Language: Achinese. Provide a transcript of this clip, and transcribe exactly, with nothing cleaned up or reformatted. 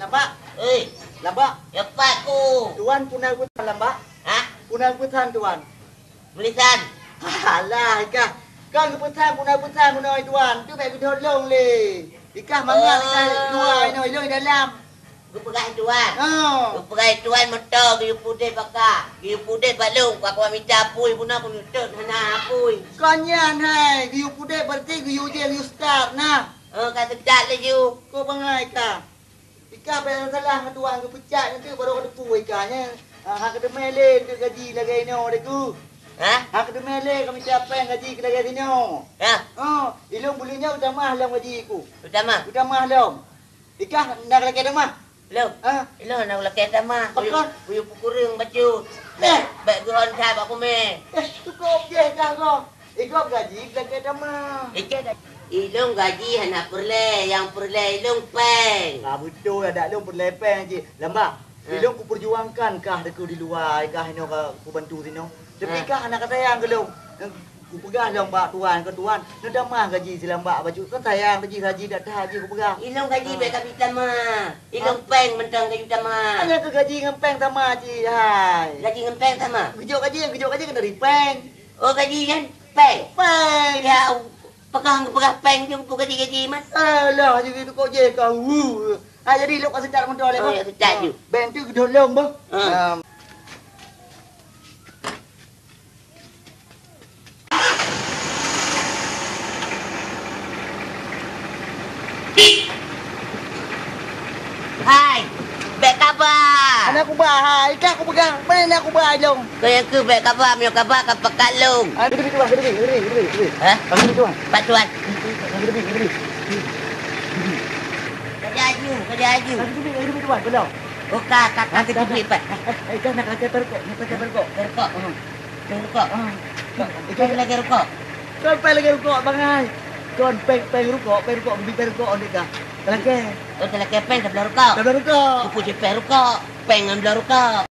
Lambak. Oi. Lambak. Ya, Pak, ku. Tuan puna peusan, Lambak? Hah? Puna peusan, Tuan? Meulisan. Alah, ikah. Kan geupeusan, puna peusan, puna, Tuan. Tu bèk geudhôt lôn lé. Ikah mangat, ikah luwa, inoe, ilôn dalam. Geupeugah Tuan. Oh. Geupeugah Tuan moto geuyue pudeh baka. Geuyue pudeh bak lôn, ka kuwa mita apui, bunoe ku neutot hana apui. Kon nyan hai, geuyue pudeh berarti geuyue uji, geuyue start nah. Oh, ka start laju. Kok bangai ka. Ikah bèk salah ngon Tuan geupeucat nyan tu baru ka teupeu ikah nyan. Ha, hana kateumèe lé untuk gaji lagèe inoe deh ku. Hah? Hana kateumèe lé ka mita péng gaji lagèe sinoe. Hah? Oh, ilôn buleuen nyoe utamah lom gaji ku. Utamah? Utamah lom. Ikah na lakèe tamah? Lôn? Ha? Ilôn na lakèe tamah. Pakon? Kuyue, kuyue peukureueng bacut. Eh! Bèk geuhon that bak kumè. Eh, cukôp jih kah goh. Igob gaji lakèe tamah. Ikah gaji. Ilôn gaji hana peureulèe, nyang peureulèe ilôn péng. Ah, beutôi, adak lôn peureulèe péng cit. Lambak, ha. Ilôn kupeujuangkan kah dikeue di luwa, kah inoe ka kubantu sinoe. Tapi ha. Kah hana katayang keu lôn. Kupeugah lom bak Tuan, keu Tuan, neutamah gaji si Lambak bacut. Kan sayang gaji, gaji dak that jih kupeugah. Ilôn gaji ha. Bèk ka tamah. Ilôn ha. Péng mantong gaji tamah. Hana keu gaji ngon péng sama cit, hai. Gaji ngon péng sama? Geujok gaji, geujok gaji keuneuk ri péng. Oh, gaji nyan péng? Péng. Ya, peugah, peugah péng jeuem peue gaji-gaji man. Alah, jadi tu kok jeh kau. Ha, jadi lôn ka start moto lé, oh, boh. Ya, start ju. Bèk tu geudhôt lôn, boh. Ha. Um. Hai, bèk kaba. Hana kuba, hai, ikah kupeugah, pane na kuba ilôn. Kau nyang keu bèk kaba, meunyoe kaba ka pakat lôn. Ah, keudeubi tuan, keudeubi, keudeubi, keudeubi, keudeubi. Hah? Ah, keudeubi tuan. Pat tuan. Keudeubi, keudeubi. Ka jaju, ka jaju. Ah, keudeubi, keudeubi tuan, belum. Oh, ka, ka, ka, ah, keudeubi, Pat. Eh, eh, eh, jangan nak kacau terkok, nak kacau terkok. Terkok. Hmm. Péng rukok. Ah. Péng lagèe rukok. Kon péng lagèe rukok, bangai. Kon péng, péng rukok, péng rukok, geubri péng rukok, ondeh kah. Talakèe. Oh, talakèe péng tabloe rukok. Tabloe rukok. Kupeue jih péng rukok, péng ngon bloe rukok.